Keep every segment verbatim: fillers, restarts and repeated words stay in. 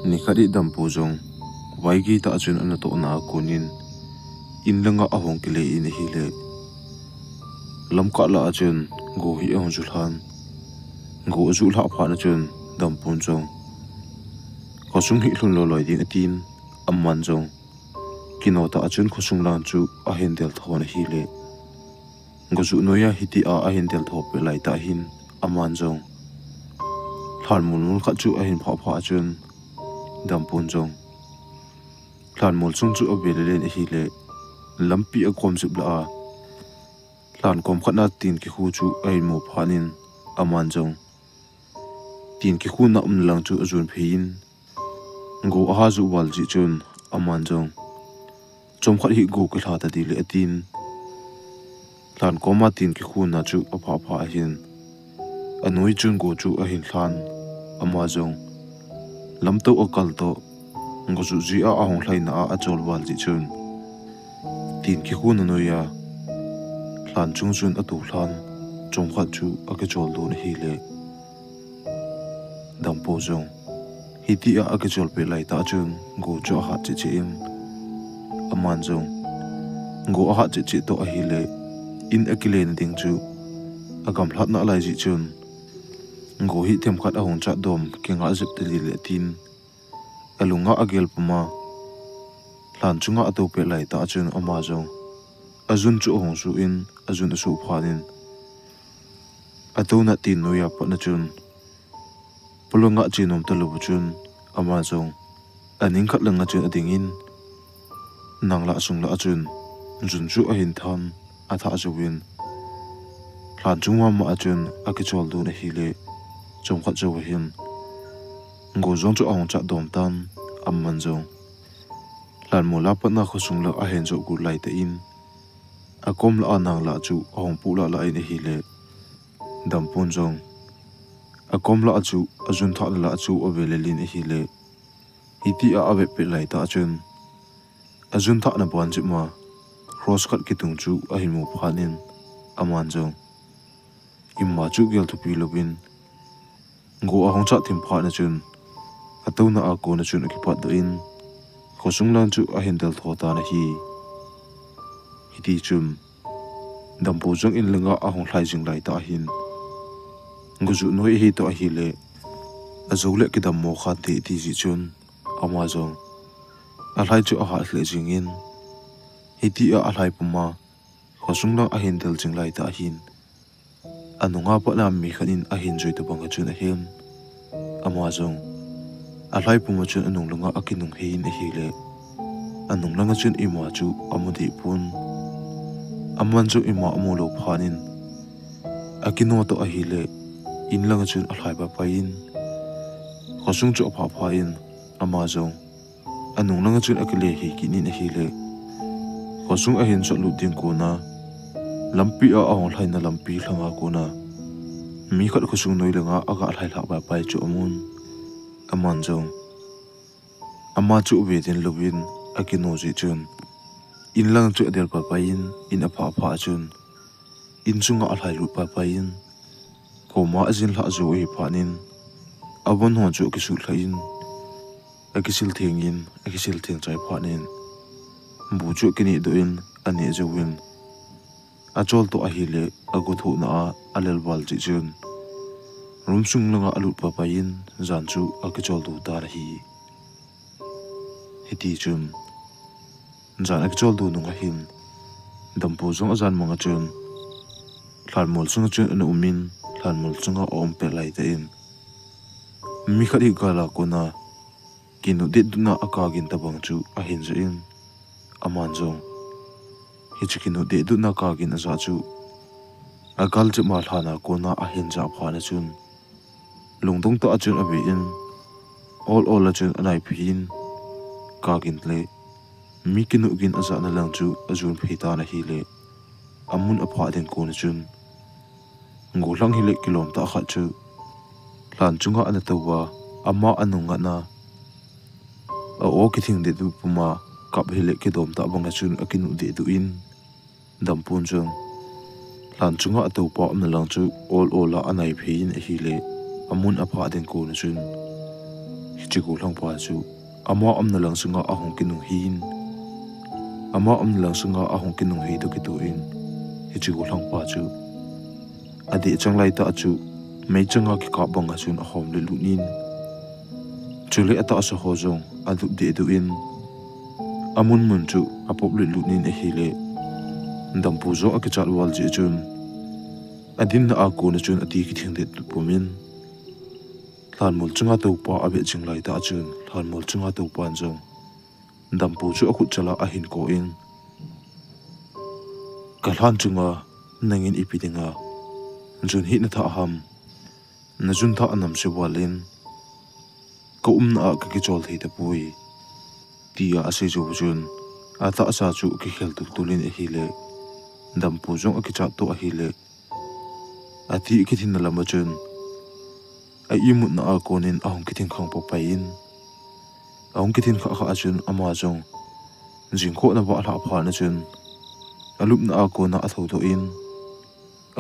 Nikhat hi Dampu jong vaigei tah chun anatohna a konin in langa ahung kile in ahile, lamkah lah a chun go hi ahung ju lhan. Go ajuh lhah phat a chun Dampun jong khosung hi lhun loi loi ding atin, aman jong kino tah a chun khosung lang chu ahin del thon ahile, go juh noiya hitia ahin del tho peh laitah hin aman jong lhan mol mol khat chu ahin phah phah a chun Dampun jong lhan mol chung chu ave le len ahile, lampi akom jep lah a lhan kom khat na tin kikhu chu ahin mu phat in aman jong tin kikhu na umna lang chu ajon phei in, go aha juh val jeh chun aman jong chomkhat hi go kilha ta ding le atin, lhan koma tin kikhu na chu aphah phah ahin, anoi chun go chu ahin lhan, ama jong lamto akal toh go juh jeh a ahung lhaina a achol val jeh chun tin kikhu na noiya lhan chung chun atou lhan, chomkhat chu akichol don ahile, Dampu jong hitia akichol peh laitah chun go chu ahat cheh cheh in, aman jong go ahat cheh cheh toh ahile, in akile na ding chu agamlhat nalai jeh chun go hi themkhat ahung chat dom kingah jep ta ding le atin, alunga agel puma lhan chunga atou peh laitah chun ama jong ajun chu ahung suh in, ajun asuh phat in atouna tin noiya pat na chun polanga che nom talou chun ama jong aning khat langa chun ading in, nang lah sung lah a chun jun chu ahin than, athah jouvin lhan chung mama a chun akichol don ahile, chomkhat jou ahin go jong chu ahung chat dom tan, aman jong lhan mol a pat na khosung lang ahin joh got laitah in akom lah a nang lah chu ahung poh lah lah in ahile, Dampun jong akom lah a chu ajun thahna lah chu ave le len ahile, hitia avet peh laitah chun ajun thahna ban jep ma cross khat kitung chu ahin mu phat in, aman jong ima chu gel thupi louvin go ahung chat thim phat na chun atouna a kona chun akipat doh in khosung lang chu ahin del tho tan ahi. Hiti chun Dampu jong in langa ahung lhai jing laitah hin go juh noi ahi toh ahile, ajou le kidam mo khante ati jeh chun ama jong alhai chu ahat lheh jing in, hitia alhai puma khosung lang ahin del jing laitah hin anunga pat na mi khat in ahin jui tabang a chun ahin, ama jong alhai puma chun anung langa akinung hei in ahile, anung langa chun ima chu amu deh pon, aman jong ima amu lou phat in akino toh ahile, in langa chun alhai pai pai in khosung chu aphah phah in, ama jong anung langa chun akile hei kit in ahile, khosung ahin chot lut ding kona lampi a ahung lhaina lampi lhanga kona mi khat khosung noi langa aga lhai lhah pai pai chu amun, aman jong ama chu ave den louvin akino jeh chun in lang chu adel pai pai in, in aphah phah chun in chunga alhai lut pai pai in, koma ajin lhah jou ahi phat in avon ho chu akisuh lhah in, akisil theng in, akisil theng chai phat in bu chu akineh doh in, aneh jouvin achol toh ahile, ago thohna a alel val jeh chun room sung langa alut pai pai in jan chu akichol do tan ahi. Hiti chun jan akichol do nung ahin, Dampu jong ajan manga chun lhanmol sunga chun ana um in, lhanmol sunga aum pet laitah in mi khat hi gal a kona kinut dehdutna akagin tabang chu ahin jah in, aman jong hiche kinut dehdutna kagin ajah chu agal jep ma lhan a kona ahin jah phat na chun lungdong tah a chun ave in, ol ol a chun anaiphei in, kagin le mi kinut gin ajahna lang chu ajon phei tan ahile, amun aphah ding kon a chun gollhang hile kilom tah khat chu lhan chunga ana tou a, ama anung ngatna a-o kithing dehduh puma kap hile kidom tah banga chun akinut dehduh in, Dampun chun lhan chunga atoupa umna lang chu ol ol a anaiphei in ahile, amun aphah ding kon a chun Hiche gollhangpa chu ama umna lang sunga ahung kinung hin, ama umna lang sunga ahung kinung hi toh kitoh in, hiche gollhangpa chu adeh chang laitah chu meichanga kikap banga chun ahom le lut in, chule atahsa ho jong alup deh doh in, amun mun chu apop le lut in ahile, Dampu jong akichat val jeh chun, adinna a kona chun ati kithing det pum in, lhanmol chunga toupa avet jing laitah chun, lhanmol chunga toupan jong Dampu chu akhut chala ahin kou in, Ka lhan chunga nangin ipi dinga jun hi nathah ham? Najun thah anamse val in, ka umna a kakichol thei tapoi, tia asei jou chun, atahsa chu kikhel tultul in ahile, Dampu jong akichat toh ahile, ati kithinna lama chun, a imutna a konin ahung kithing khang papai in, ahung kithing khah khah a chun ama jong jingkhohna vah lhah phat na chun, alupna a kona athoudoh in,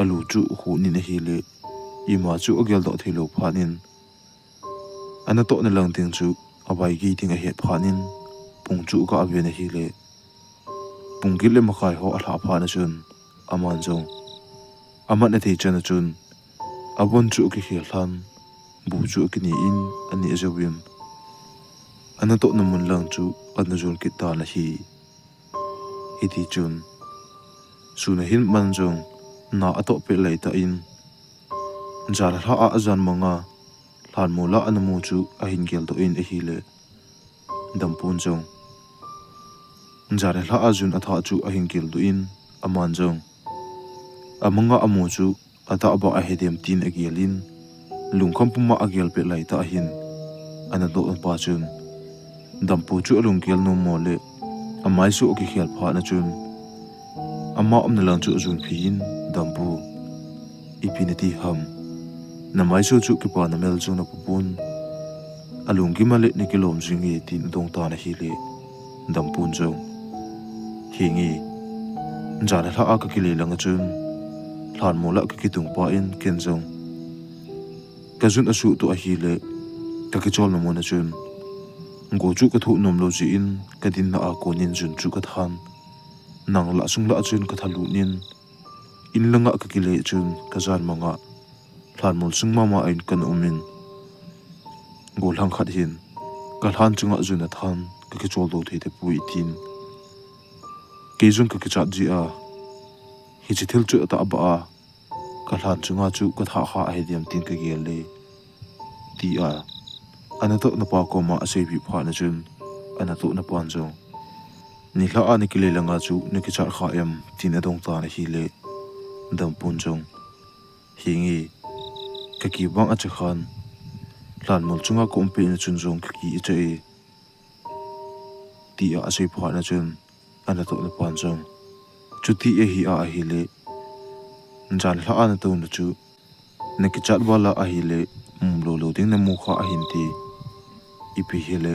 alu chu hut in ahile, ima chu ageldoh theilou phat in, anatohna lang ding chu avaigei ding ahet phat in, pung chu aga ven ahile, pung get le makhai ho alhah phat na chun, aman jong amat athei chan a chun, avon chu akikhel lhan, bu chu akine in, aneh jouvin, anatohna mun lang chu ana jon kit tan ahi. Hitichun, sun ahin man jong, na atoh peh laitah in, jan alhah a ajan manga, lhanmol a anamu chu ahin geldoh in ahile, Dampun jong jan alhah a jun athah chu ahin geldoh in, aman jong amanga amu chu atahbeh ahidem tin agel in, lungkham puma agel peh laitah ahin, anatohna pa chun Dampu chu alunggel nom mo le, amaisu akikhel phat na chun, ama umna lang chu ajon phin, Dampu, ipi nati ham? Namaisu chu kipana mel jong napupon, alunggim a le nakilom jinge, tin adong tan ahile, Dampun jong, Henge, jan alhah a kakile lang a chun, lhanmol a kakitung pah in ken jong kajun asuh toh ahile, kakicholna mun a chun, go chu kathoh nom lou jeh in, kadinna a konin jun chu kathan, nang lah sung lah a chun kathalut in, in langa kakile chun kajan manga, lhanmol sung mama in kana um in, gollhang khat hin kalhan chunga jun athan, kakicholdo thei tapoi tin, kei jong kakichat jeh a, hiche thil chu atahbeh a, kalhan chunga chu kathah kha ahidem tin kagel e, tia anatohna pa koma aseipeh phat na chun, anatohna pan jong, Nilhah a nakile langa chu nakichat kha em? tin adong tan ahile, Dampun jong, Henge, kaki vang acha khan, lhanmol chunga kaum peh na chun jong kaki acha e, tia asei phat na chun, anatohna pan jong, Chuti ahi a ahile, jan alhah a natouna chu nakichat val a ahile, mumlou lou ding namu kha ahin ti. Ipi hile,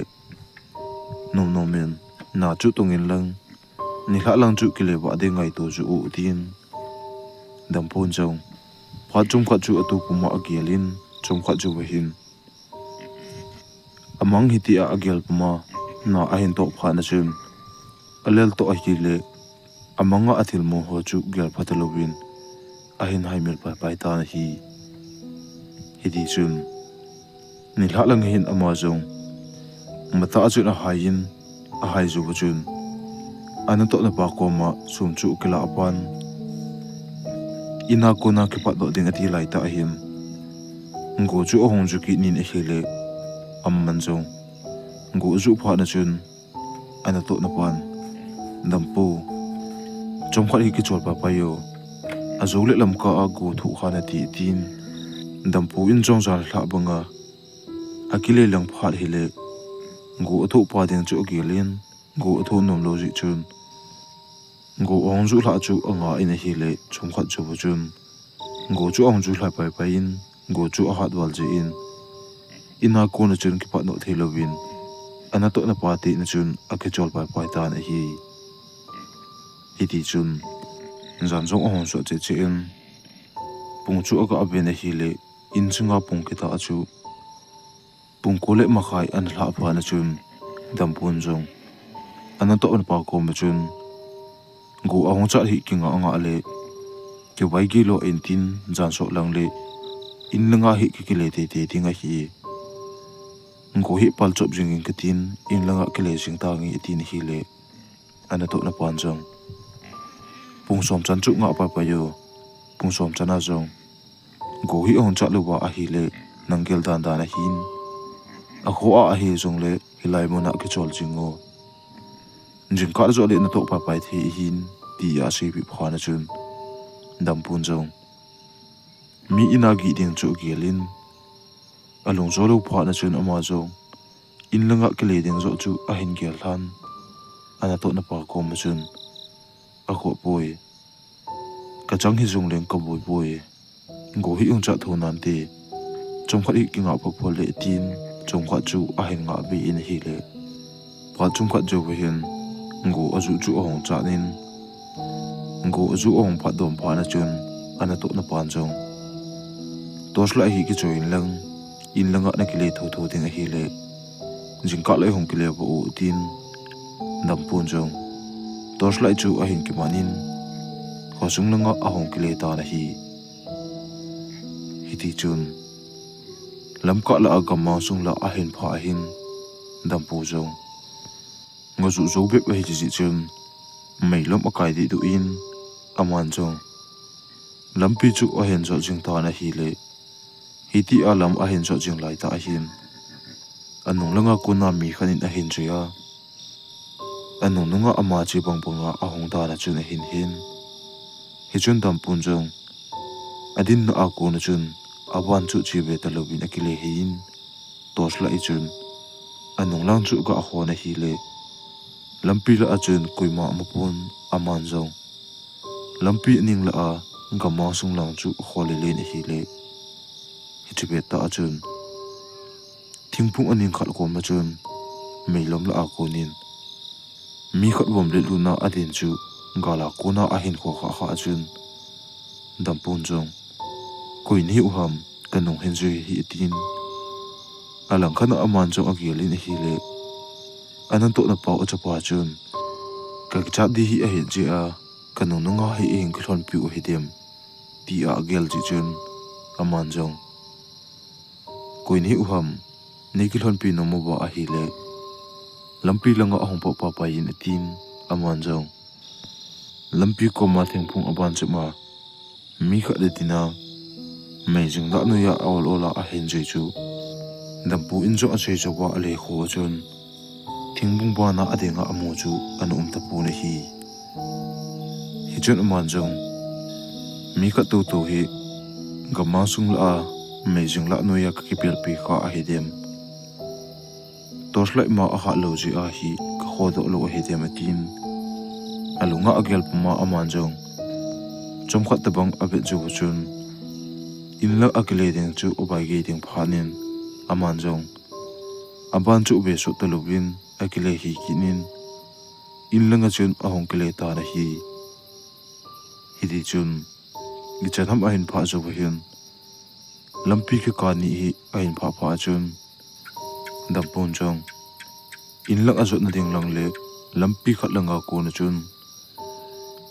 nom nom in na chu tong in lang, nilhah lang chu kile vah ding ngaito joh u, tin Dampun jong phat chomkhat chu atu puma agel in, chomkhat jouva hin amang hitia agel puma na ahin toh phat na chun, alel toh ahile, amanga athilmu ho chu gel phatalouvin, ahin haimil paipai tan ahi. Hitichun, nilhah lang hin ama jong matah a chun ahai in, ahai jouva chun, anatohna pa koma sum chu akilah pan, in a kona kipatdoh ding ati laitah ahin, go chu ahung ju kit in ahile, aman jong go ajuh phat na chun, anatohna pan, Dampu, chomkhat hi kichol paipai o, ajou le lamka a go thoh kha nati, tin Dampu in jong jan alhah banga akile lang phat hile, go athoh pa ding chu agel in, go athoh nom lou jeh chun, go ahung juh lhah chu anga in ahile, chomkhat jouva chun go chu ahung ju lhai paipai in, go chu ahat val jeh in, in a kona chun kipatdoh theilouvin, anatohna pa tena chun akichol paipai tan ahi. Hitichun, jan jong ahung sot cheh cheh in, pung chu aga ven ahile, in chunga pung kitah a chu Pung ko le makhai ana lhah phat na chun Dampun jong ana toh ana pa kom a chun, go ahung chat hi kinga anga le, kivai gei lo in tin jan soh lang le, in langa hi kikile teitei ding ahi. Go hi pal chop jing in katin, in langa kile jing tange atin ahile, ana toh na pan jong, pung som chan chu nga pai pai o, pung som chan a jong go hi ahung chat louva ahile, nang gel dan dan ahin, akho a ahi jongle hilai muna kichol jing o. Jingkah joh le natoh pai pai thei ahin, tia asei peh phat na chun Dampun jong mi in a geh ding chu agel in, alung jo lou phat na chun ama jong in langa kile ding joh chu ahin gel lhan, ana toh na pa kom a chun, akhoh poi, kachang hi jongleng kaboi poi, go hi hung chat tho nante, chomkhat hi kinga phot phot le tin, chomkhat chu ahin nga ve in ahile, phat chomkhat jou hin go aju chu ahung chat in, go aju ahung phat dom phat na chun ana toh na pan jong, torchlight hi kichoi in lang, in langa nakile thotho ding ahile, jingkah le hung kile vo u tin, Dampun jong torchlight chu ahin kiman in, khosung langa ahung kile tan ahi. Hiti chun, lamkah lah a gammang sung lah ahin phah ahin, Dampu jong ngo ju jou bep ahi jeh chun, meilom akai dehduh in, aman jong lampi chu ahin jot jing tan ahile, hitia lam ahin jot jing laitah ahin, anung langa kona mi khat in ahin jui a, anung nunga ama che bang banga ahung dan a chun ahin hen. Hichun Dampun jong adinna a kona chun aban chu che ve talouvin akile hei in, torchlight chun anung lang chu aga hon ahile, lampi lah a chun koima amu pon, aman jong lampi aning lah a gammang sung lang chu ahol lelen ahile, hiche pettah a chun thingphung aning khat kom a chun meilom lah a konin mi khat vom le luna adin chu gal a kona ahin kho khah khah a chun, Dampun jong, koi nahiu ham, kanung hin jui hi atin. Alangkhat a aman jong agel in ahile, anatoh na pau achapa chun, kakichat di hi ahi jeh a, kanung nunga hi ahin kilhonpiu ahi dem, tia agel jeh chun, aman jong, koi nahiu ham, nei kilhonpi nom uva ahile, lampi langa ahung pah papai in atin, aman jong lampi koma thingphung aban chom a, mi khat adin a, meijing lah noiya aol ol a ahin jui chu, Dampu in jong asei jouva alekho a chun, thingbung bana adinga amu chu ana um tapon ahi. Hichun aman jong, mi khat toutou hi gammang sung lah a meijing lah noiya kakipelpi kha ahi dem, torchlight ma ahat lou jeh a hi kakhodoh lou ahi dem atin, alunga agel puma aman jong chomkhat tobang avet jou chun, in lah a kile ding chu abai gei ding phatnin, aman jong aban chu ave sot talouvin akile hei kitnin, in langa chun ahung kile tan ahi. Hitichun, ichan ham ahin phah jou ahin, lampi kikah ni hi ahin phah phah a chun, Dampun jong in lang ajotna ding lang le lampi khat langa kona chun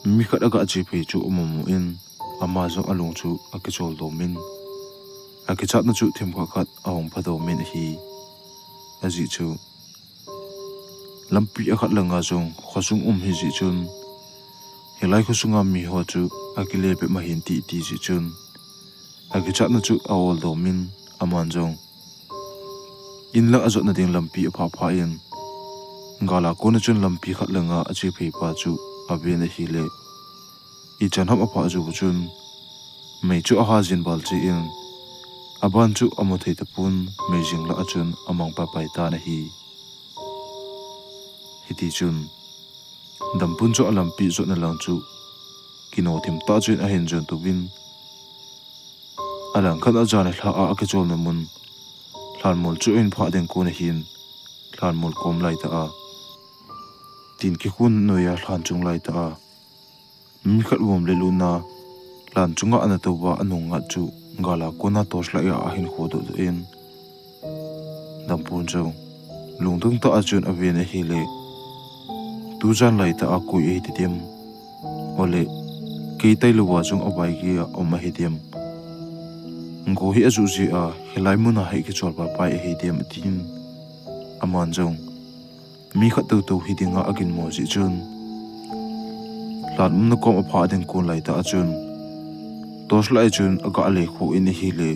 mi khat aga chephei chu amu mu in, ama jong alung chu akichol domin, akichatna chu themkhat khat ahung pha domin ahi. Ajeh chu, lampi akhat langa jong khosung um hijeh chun, hilai khosunga miho chu akile bep ma hin ti ti jeh chun, akichatna chu aol domin, aman jong in lang ajotna ding lampi aphah phah in, gal a kona chun lampi khat langa achephei pa chu aven ahile, ichan ham aphah jou chun, mei chu aha jin val cheh in, aban chu amu thei tapon, meijing lah a chun amang paipai tan ahi. Hitichun, Dampun jong alampi jotna lang chu kino thim tah chun ahin jon touvin, alangkhat a jan le lha a akicholna mun lhanmol chu ahin phah ding kon ahin, lhanmol kom laitah a, tin kikhun noiya lhan chung laitah a, mi khat vom le luna lhan chunga ana touva anung ngat chu gal a kona torchlight a ahin khodoh doh in, Dampun jong lungdong tah a chun aven ahile, tujan lai tah a koi ahi ti dem, ole kei tailou a jong abai gei a um ahi dem, go hi ajuh jeh a hilai mun a hi kichol paipai ahi dem, atin. Aman jong mi khat toutou hi dinga aginmo jeh chun, lhan umna kom aphah ding kon lai tah a chun, torchlight chun aga lekhuh in ahile,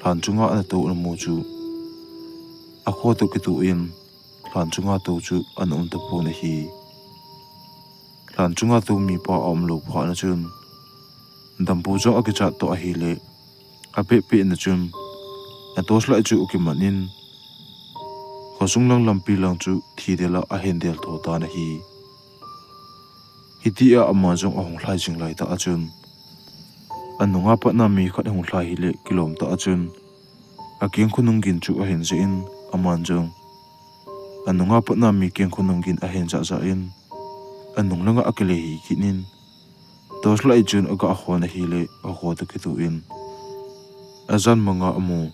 lhan chunga ana tou ana mu chu akhoh toh kitoh in, lhan chunga tou chu ana um tapon ahi. Lhan chunga tou mipa aumlou phat na chun, Dampu jong akichat toh ahile, apehpeh na chun, atorchlight chu akiman in, khosung lang lampi lang chu thidel a ahin del tho tan ahi. Hitia ama jong ahung lhai jing lai tah a chun, anunga patna mi khat ahung lhai hile kilom tah a chun, akeng khonung gin chu ahin jeh in, aman jong anunga patna mi keng khonung gin ahin jah jah in, anung langa akile hi kit in, torchlight chun aga hon ahile, akhoh toh kitoh in, ajan manga amu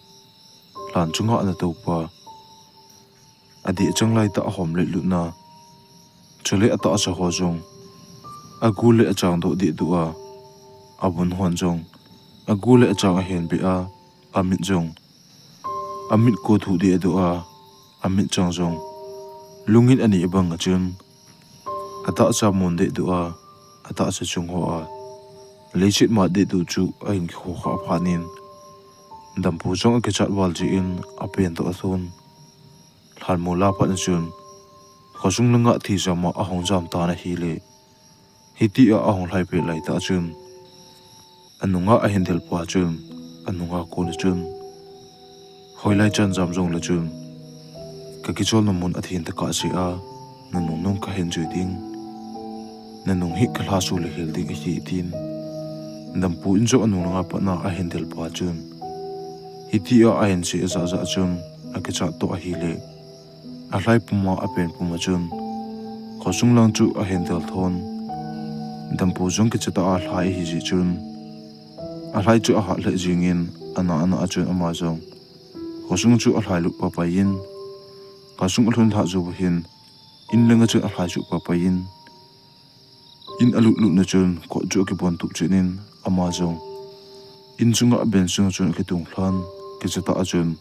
lhan chunga ana toupa, adeh chang lai tah a hom le lutna, chule atahsa ho jong agu le achang doh dehduh a, abon hon jong agu le achang ahin beh a, amit jong, amit ko thuh dehduh a, amitchang jong lungin aneh bang a chun, atahsa mun dehduh a, atahsa chung ho a leiset mat dehduh chu ahin kikhokhah phat in, Dampu jong akichat val jeh in apen toh athon. Lhan mol a pat na chun, khosung langa thijam a ahung jam tan ahile, hitia ahung lhai pet lai tah chun, anunga ahin del pa chun, anunga kon a chun, hoilai chan jam jongle chun, kakicholna mun athen tokah seh a, nanung nung kahin jui ding, nanung hi kalhaso le hel ding ahi, tin. Dampu in jong anung langa patna ahin del pa chun, hitia ahin sei ajah jah chun, akichat toh ahile, alhai puma apen puma chun, khosung lang chu ahin del thon. Dampu jong kicha tah a lhai ahi jeh chun, alhai chu ahat lheh jeng in, ana ana a chun ama jong khosung chu alhai lut paipai in, khosung alhun lhah jou uva hin, in langa chun alhai suh paipai in, in alut lut na chun kot chu akibon tup chet in, ama jong in sunga aben sunga chun akitung lhan, kicha tah a chun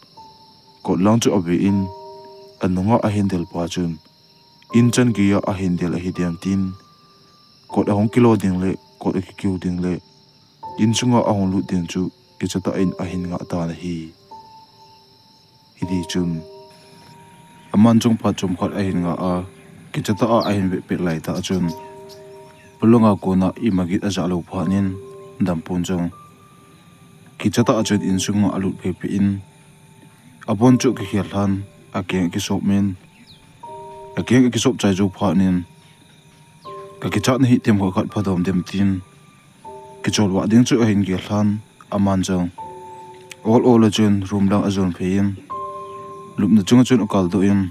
kot lang chu ave in, anunga ahin del pa chun, in chan gei a ahin del ahi dem, tin. Kot ahung kilo ding le kot akikiu ding le in sunga ahung lut ding chu kicha tah in ahin ngah tan ahi. Hiti chun, aman jong phat chomkhat ahin ngah a, kicha tah a ahin vehpet lai tah a chun, polanga kona ima git ajah lou phat in, Dampun jong kicha tah a chun in sunga alut phei phei in, abon chu akikhel lhan, akeng akisop in, akeng akisop chai jou phat in, kakichatna hi themkhat khat phadom dem, tin, kicholvah ding chu ahin gel lhan, aman jong ol ol a chun room lang ajon phei in, lupna chunga chun akaldoh in,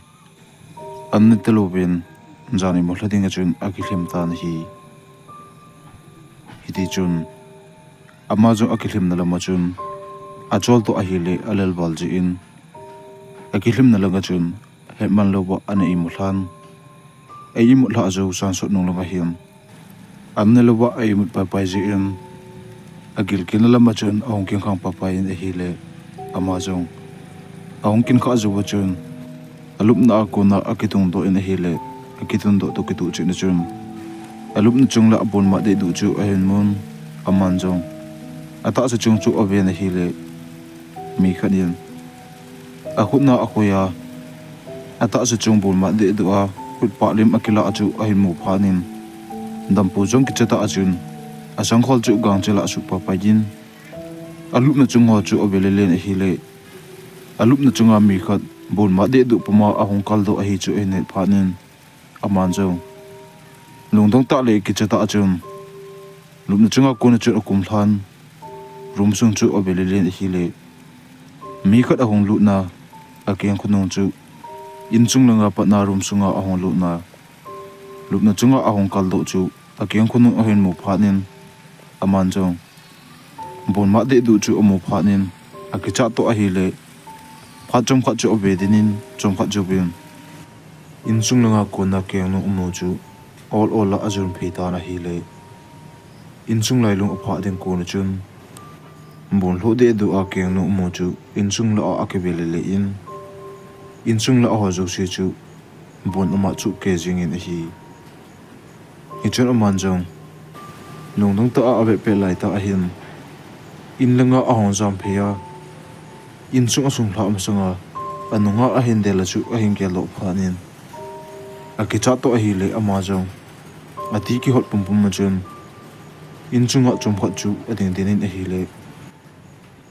an ne talouvin, jan imut lha dinga chun akilhem tan ahi. Hiti chun, ama jong akilhemna lama chun, achol toh ahile alel val jeh in, akilhemna langa chun, hetman louva ana imut lhan. Aimut lhah jou sansot nung langa hin, an ne louva aimut paipai jeh in, agilkel na lama chun ahung kingkhang paipai in ahile, ama jong ahung kingkhah jouva chun, alupna a kona akitungdoh in ahile, akitungdoh toh kitoh chet na chun, alupna chung lah a bolmat dehduh chu ahin mun, aman jong atahsa chung chu aven ahile, mi khat in akhutna akhoi a, atahsa chung bolmat dehduh a, khutpah lim akilah chu ahin mu phat in, Dampu jong kicha tah a chun, asangkhol chu gangchel a asuh paipai in, alupna chung ho chu ave lelen ahile, alupna chunga mi khat bolmat dehduh puma ahung kaldoh ahi chu ahin het phat in, aman jong lungdong tah le kicha tah a chun, lupna chunga kona chun akum lhan, room sung chu ave lelen ahile, mi khat ahung lutna, akeng khonung chu, in chung langa patna room sunga ahung lutna, lupna chunga ahung kaldoh chu, akeng khonung ahin mu phat in, aman jong bolmat dehduh chu amu phat in, akichat toh ahile, Phat chomkhat chu ave dingin, chomkhat chu ven. Insung langa kona kengnu umu chu ol ol a ajon phei tan ahile, insung lailung aphah ding kon a chun, bon lhoh deh duh a kengnu umu chu insung lah a akive lele in, insung lah a ho jouse chu bon ama chu ke jingin ahi. Hichun aman jong lungdong tah a avet pet laitah ahin, in langa ahung jam phei a, insung asung lhah masanga anunga ahin del a chu ahin geldoh phat in, akichat toh ahile ama jong ati kihot pumpum a chun, insunga chomkhat chu ading dingin ahile,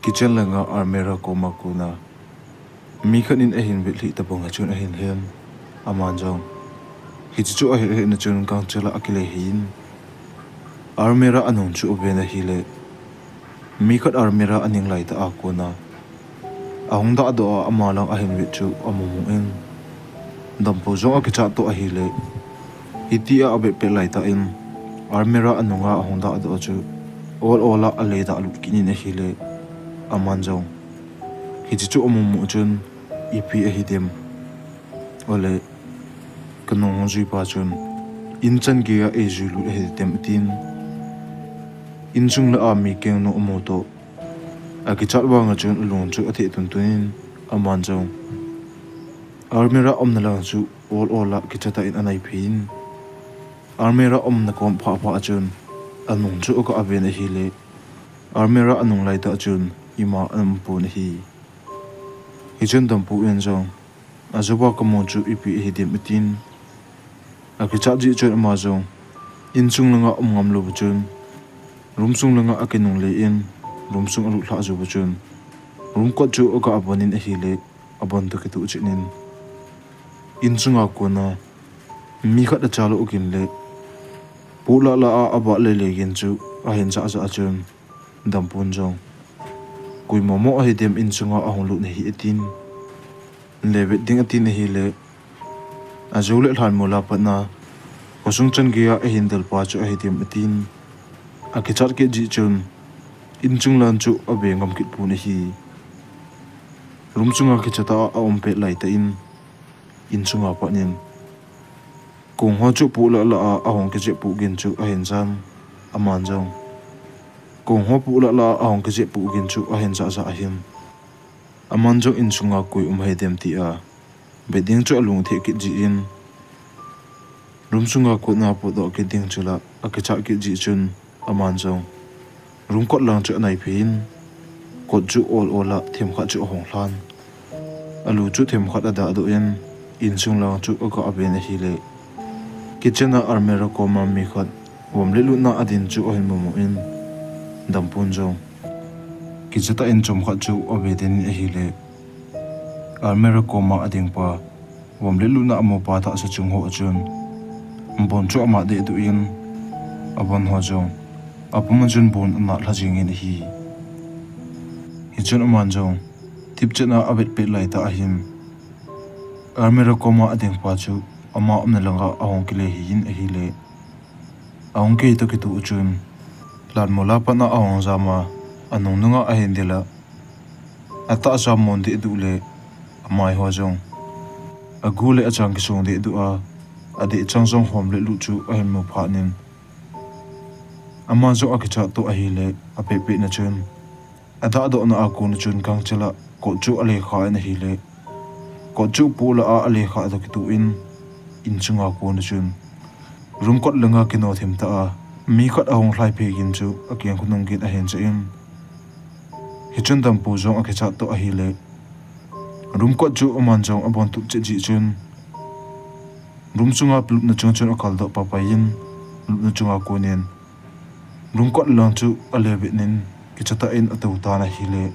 kitchen langa almirah koma kona mi khat in ahin vet lhih tabang a chun ahin hen, aman jong hiche chu ahet hetna chun gangchel a akile hih in, almirah anung chu aven ahile, mi khat almirah aning laitah a kona ahung dahdoh a ama lang ahin vet chu amumu in, Dampu jong akichat toh ahile, hitia avet pet laitah in, almirah anunga ahung dahdoh chu ol ol a ale dahlut kit in ahile, aman jong hiche chu amumu chun, ipi ahi dem, ole, kanung hung juipa chun in chan geiya eijui lut ahi dem atin, insung lah a mi kengnu amu toh akichat vang a chun alung chu atheh tuntun in, aman jong almirah umna lang chu ol ol a kicha tah in anai phei in, almirah umna kom phah phah a chun anung chu aga aven ahile, almirah anung laitah chun ima ana um pon ahi. Hichun Dampu in jong, ajouva kamu chu ipi ahi dem atin, akichat jeh chun ama jong insung langa um ngam louva chun, room sung langa akinungle in, room sung alut lhah jouva chun, room kot chu aga abon in ahile, abon toh kitoh chet in, insunga kona mi khat achalou gin le, poh lah lah a abah lele gin chu ahin jah jah a chun, Dampun jong, koima mo ahi dem insunga ahung lut nahi atin, le vet ding atin ahile, ajou le lhanmol a patna khosung chan geiya ahin delpa chu ahi dem atin, akichat kit jeh chun, insung lang chu ave ngam kit pon ahi. Room sunga kicha tah a aum pet laitah in, insunga pat in, kong ho chu poh lah lah a ahung kijep poh gin chu ahin jan, aman jong, kong ho poh lah lah a ahung kijep poh gin chu ahin jah jah ahin, aman jong insunga koi um ahi dem tia vet ding chu alung atheh kit jeh in, room sunga kotna potdoh kit ding chu la akichat kit jeh chun, aman jong room kot lang chu anai phei in, kot chu ol ol a themkhat chu ahong lhan, alu chu themkhat adahdoh in, insung lang chu aga aven ahile, kitchen a almirah koma mi khat vom le lutna a din chu ahin mumu in, Dampun jong, kicha tah in chomkhat chu ave den in ahile, almirah koma adingpa, vom le lutna amupa tahsa chung ho a chun, bon chu ama dehduh in, abon ho jong apum a chun bon anat lha jing in ahi. Hichun aman jong, tipchet a avet pet laitah ahin, almirah koma adingpa chu ama umna langa ahung kile hih in ahile, ahung kile toh kitoh a chun, lhanmol a patna ahung jam a, anung nunga ahin del a, atahsa mon dehduh le, amai ho jong, agu le achang kisong dehduh a, adeh chang jong vom le lut chu ahin mu phat in, ama jong akichat toh ahile, apehpeh na chun, adahdohna a kon a chun gangchel a kot chu ale kha in ahile, kot chu poh lah a ale kha toh kitoh in, insunga kon a chun, room kot langa kino themtah a mi khat ahung lhai phei gin chu akeng khonung gin ahin jah in, hichun Dampu jong akichat toh ahile, room kot chu aman jong abon tup chet jeh chun, room sunga lupna chunga chun akaldoh paipai in, lupna chunga kon in, room kot lang chu ale vet in, kicha tah in atou tan ahile,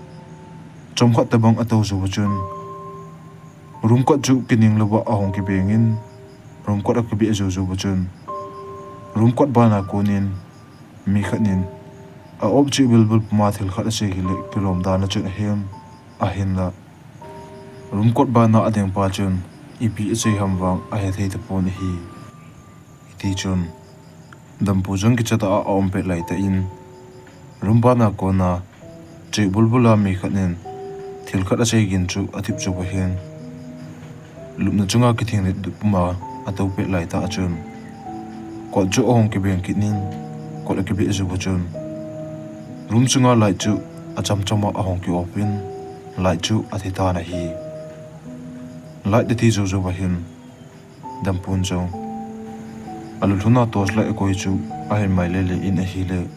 chomkhat tobang atou jouva chun, room kot chu kining louva ahung kibeng in, room kot akibeh jou jouva chun, room kot bana kon in, mi khat in, a-op cheh bilbul puma thil khat asei hile kilom dan a chun ahem, ahinla, room kot bana adingpa chun, ipi asei ham vang ahethei tapon ahi. Hitichun, Dampu jong kicha tah a aum pet laitah in, room bana kona, cheh bulbul a mi khat in, Thil khat asei gin chu athip chu ahin. Lupna chunga kithing let puma atou pet laitah a chun, kot chu ahung kibeng kit in, kot akibeh jou a chun, room chunga light chu achamcham a ahung ki-off in, light chu athi tan ahi. Light athi jou jou ahin, Dampun jong alulhuna torch light akoi chu ahin mai lele in ahile,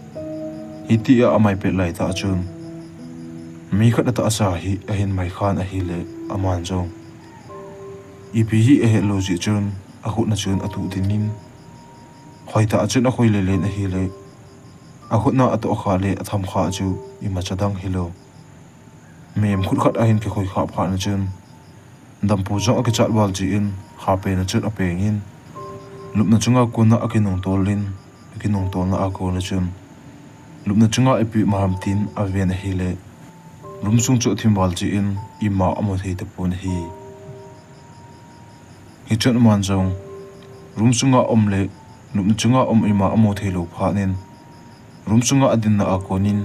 hitia amai pet laitah a chun, mi khat atahsa hi ahin mai khan ahile, aman jong ipi hi ahet lou jeh chun akhut na chun atuh ding in, khoitah a chun akhoi lele in ahile, akhut na atoh kha le atham kha chu imacha dang hilou, mihem khut khat ahin kikhoi kha phat na chun, Dampu jong akichat val jeh in, hapen a chun apeng in, lupna chunga kona akinung tol in, akinung tolna a kona chun, lupna chunga ipi um ham tin aven ahile, room sung chu athim val jeh in, ima amu thei tapon ahi. Hichun aman jong, room sunga um le, lupna chunga um ima amu thei lou phat in, room sunga adinna a kon in,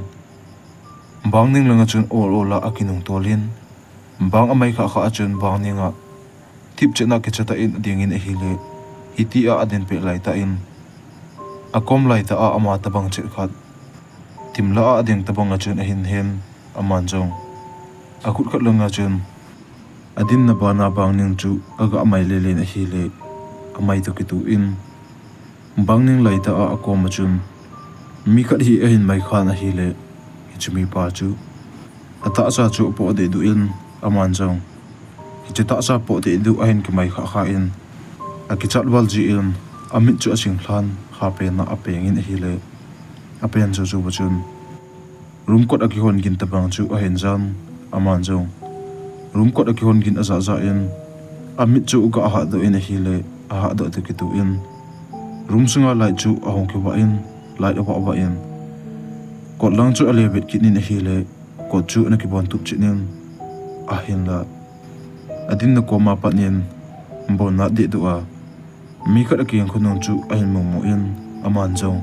bang ning langa chun ol ol a akinung tol in, bang amai kha kha a chun bang ning a thipchet na kicha tah in ading in ahile, hitia adin pet laitah in, akom laitah a ama tabang chet khat, thim lah a ading tabang a chun ahin hen, aman jong akhut khat langa chun adinna bana bang ning chu aga mai lele in ahile, amai toh kituh in, bang ning laitah a akom a chun mi khat hi ahin mai khan ahile, hiche mipa chu atahsa chu apoh dehduh in, aman jong hiche tahsa poh dehduh ahin kimai kha kha in, akichat val jeh in, amit chu asing lhan, hapen a apeng in ahile, apen jou jou a chun, room kot akihon gin tabang chu ahin jan, aman jong room kot akihon gin ajah jah in, amit chu aga hahdoh in ahile, ahahdoh toh kituh in, room sunga light chu ahung kivah in, light avah vah in, kot lang chu ale vet kit in ahile, kot chu ana kibon tup chet in, ahinla adinna koma pat in, bon nat dehduh a, mi khat akeng khonung chu ahin mumu in, aman jong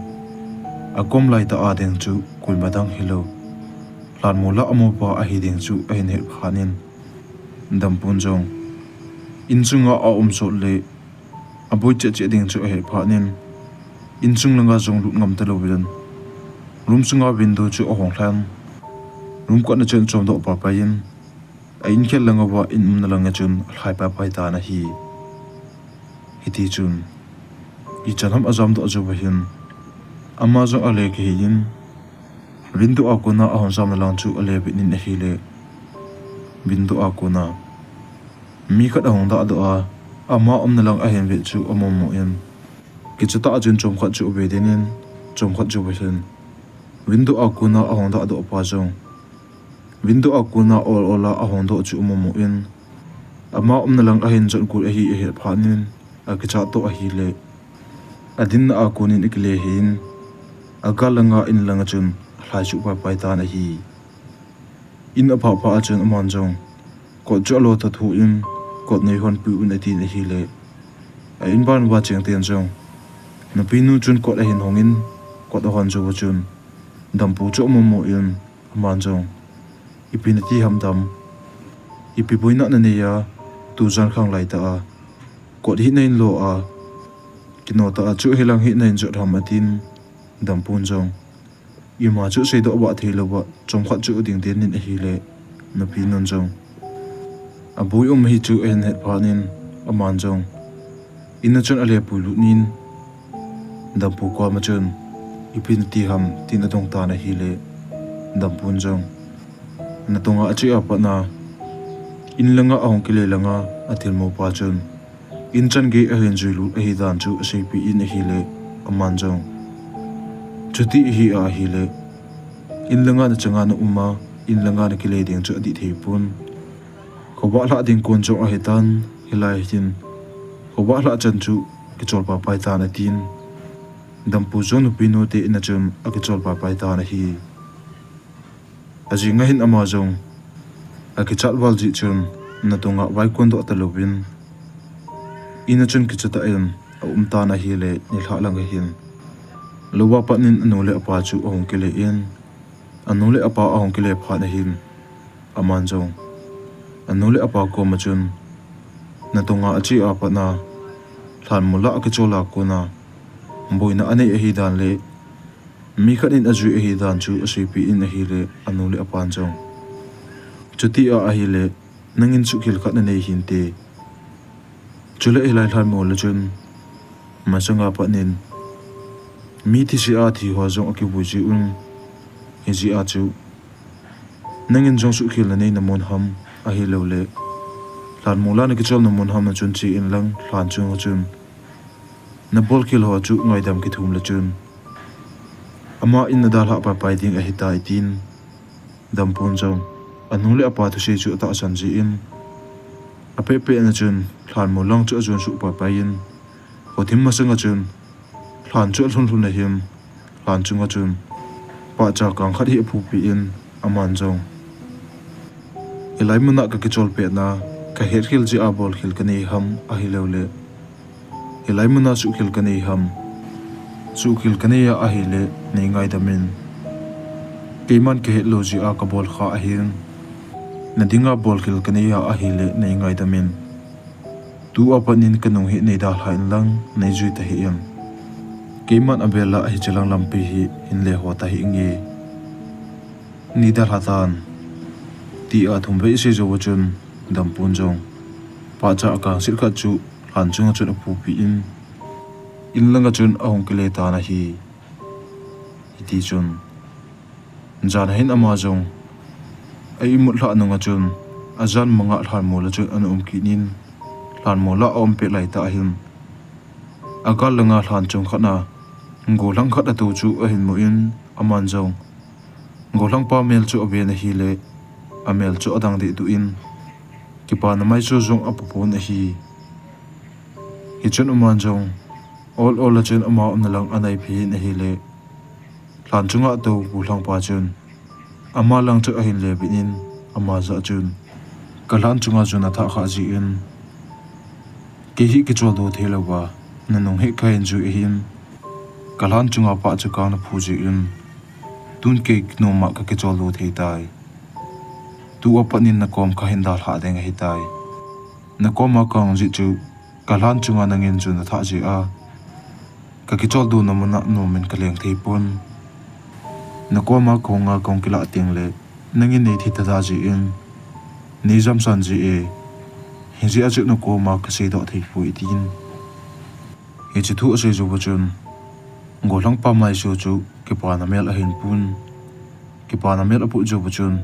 akom laitah a ding chu koima dang hilou, lhanmol a amu pa ahi ding chu ahin het phat in, Dampun jong insunga aum sot le, aboi cheh cheh ding chu ahet phat in, insung langa jong lut ngam talou in, room sunga window chu ahong lhan, room kot na chun achom doh pai pai in, a inkhel langa uva in umna langa chun alhai pai pai tan ahi. Hitichun, ichan ham ajam doh jou ahin, ama jong ale kihei in, window a kona ahung jamna lang chu ale vet in ahile, window a kona mi khat ahung dahdoh a, ama umna lang ahin vet chu amumu in, kicha tah a chun chomkhat chu ave den in, chomkhat chu ahin, window a kona ahung dahdoh pa jong window a kona ol ol a ahung doh chu amumu in, ama umna lang ahin jot got ahi ahet phat in, akichat toh ahile, adinna a kon in akile hih in, agal langa in langa chun alhai suh pai pai tan ahi. In aphah phah a chun aman jong, kot chu alo tha thu in, kot neihon pui un atin ahile, a in ban uva chengten jong, nupinu chun kot ahin hong in, kot ahon jou a chun, Dampu chu amumu in, aman jong, ipi nati ham Dam, ipi boina nanei a, tujan khang laitah a kot hi nahin lo a, kino tah a chu hilang hi nahin jot ham atin, Dampun jong ima chu seidoh bah theilouva chomkhat chu ading den in ahile, nupinun jong aboi um hi chu ahin het phat in, aman jong in a chun ale puilut in, Dampu koma chun, ipi nati ham tin adong tan ahile, Dampun jong natonga ache a pat a, in langa ahung kile langa athilmu pa chun, in chan gei ahin juilut ahi dan chu aseipeh in ahile, aman jong, chuti ahi a ahile, in langa nachanga naum a, in langa nakile ding chu adih thei pon, khovah lhah ding kon jong ahitan, hilai hin khovah lhah chan chu kichol pai pai tan atin, Dampu jong nupinu te in a chun akichol pai pai tan ahi. Ajing a hin ama jong akichat val jeh chun natonga vaikon doh talouvin, in a chun kicha tah in aum tan ahile, nilhah lang ahin, louva pat in anu le apa chu ahung kile in, anu le apa ahung kile phat a hin, aman jong Anu le apa koma chun, natonga ache a pat na, lhanmol a akichol a kona, boina anei ahi dan le, mi khat in ajui ahi dan chu aseipeh in ahile, anu le apan jong, chuti a ahile, nangin suhkhel khat nanei hinte. Chule hilai lhanmol a chun, masanga pat in, mi thise a thi ho jong akivui jiuvin, hijeh a chu, nangin jong suhkhel nanei namun ham, ahilouleh, lhanmol a nakichol namun ham na chun che inlang, lhan chunga chun, nabolkhel ho chu ngaidam kithum le chun, ama in nadalhah paipai ding ahitai tin, Dampun jong, anu le apa thusei chu atahsan jin, apehpeh na chun, lhanmol lang chu ajon suh paipai in, khothim masanga chun, lhan chu alhun lhun ahin, lhan chunga chun, pahcha kang khat hi aphupi in, aman jong, hilai muna kakichol petna, kahetkhel jeh a bolkhel kanei ham ahilouleh, hilai muna suhkhel kanei ham. Suhkhel kanei a ahile, nei ngaidam in. Keiman kahet lou jeh a kabol kha ahin. Nadinga bolkhel kanei a ahile, nei ngaidam in. Tua pat in kanung hi nei dalha inlang, nei jui tahih in. Keiman abel a hiche lang lampi hi, hin le ho tahih inge. Nei dalha tan. Tia thum vei asei jouva chun, Dampun jong, pahcha akangset khat chu, lhan chunga chun aphupi in, in langa chun ahung kile tan ahi. Hiti chun, jan ahin ama jong, a imut lhah nunga chun, ajan manga lhanmol a chun ana um kit in, lhanmol a aum pet laitah ahin, agal langa lhan chung khat na, gollhang khat atou chu ahin mu in, aman jong, gollhang pa mel chu aven ahile, amel chu adang dehduh in, kipana maicham jong apu pon ahi. Hichun aman jong, ol ol a chun ama umna lang anaiphei in ahile, lhan chunga atou gollhang pa chun, ama lang chu ahin lebit in, ama jah a chun, kalhan chunga jun athah khah jeh in, kei hi kicholdo theilouva, nanung hi kahin jui ahin, kalhan chunga pahcha kang naphu jeh in, tun kei noma kakicholdo thei tai. Tua pat in nakom kahin dalhah ding ahitai. Nakoma kahung jeh chu, kalhan chunga nangin jun nathah jeh a, kakicholdo na muna nomin kaleng thei pon. Nakoma kahunga kahung kilah tengle, nangin neithei thada jeh in, neijamsan jeh e, hijeh a chu nakoma kaseidoh thei poi tin. Hiche thu asei jouva chun, gollhang pa maicham chu, kipana mel ahin pun. Kipana mel aput jouva chun,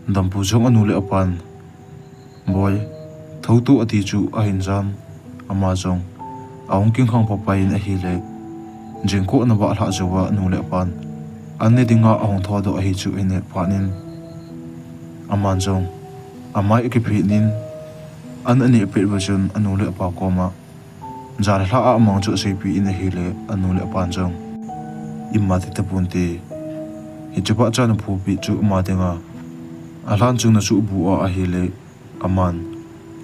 Dampu jong anu le apan, Boi, thouto ati chu ahin jan, ama jong, ahung kingkhang paipai in ahile, jingkah ana vahlhah jouva anu le apan, an ne dinga ahung thodoh ahi chu ahin het phat in, aman jong, amai akiphin in, an aneh pet uva chun anu le apa koma, jan lhah a amang chu aseipeh in ahile, anu le apan jong, ima ti taponte, hiche pahcha naphupi chu ama dinga, alhan chung nasuhbu a ahile, aman,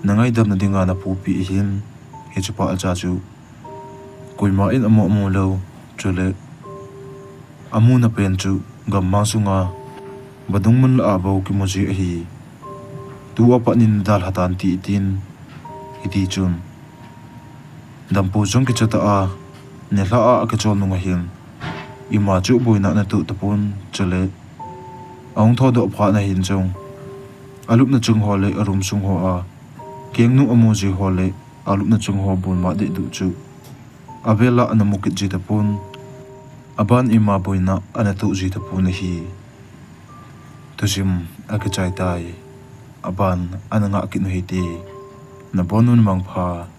nangaidamna dinga naphupi ahin, hiche pahcha chu, koima in amu mu lou, chule, amuna pen chu, gammang sunga, vadung mun lah a bou kimu ji ahi. Tua pat in dalha tan tin, hiti chun, Dampu jong kicha tah a, nilhah a akichol nung ahin, ima chu boina anatoh tapon, chule, ahung thodoh phat na hin jong, alupna chung ho le aroom sung ho a, kengnu amu ji ho le, alupna chung ho bolma dehduh chu, avel a ana mu kit ji tapon, aban ima boina anatoh ji tapon ahi. Thusim akichai tai, aban ana ngah kit u hite, nabonun mangpha.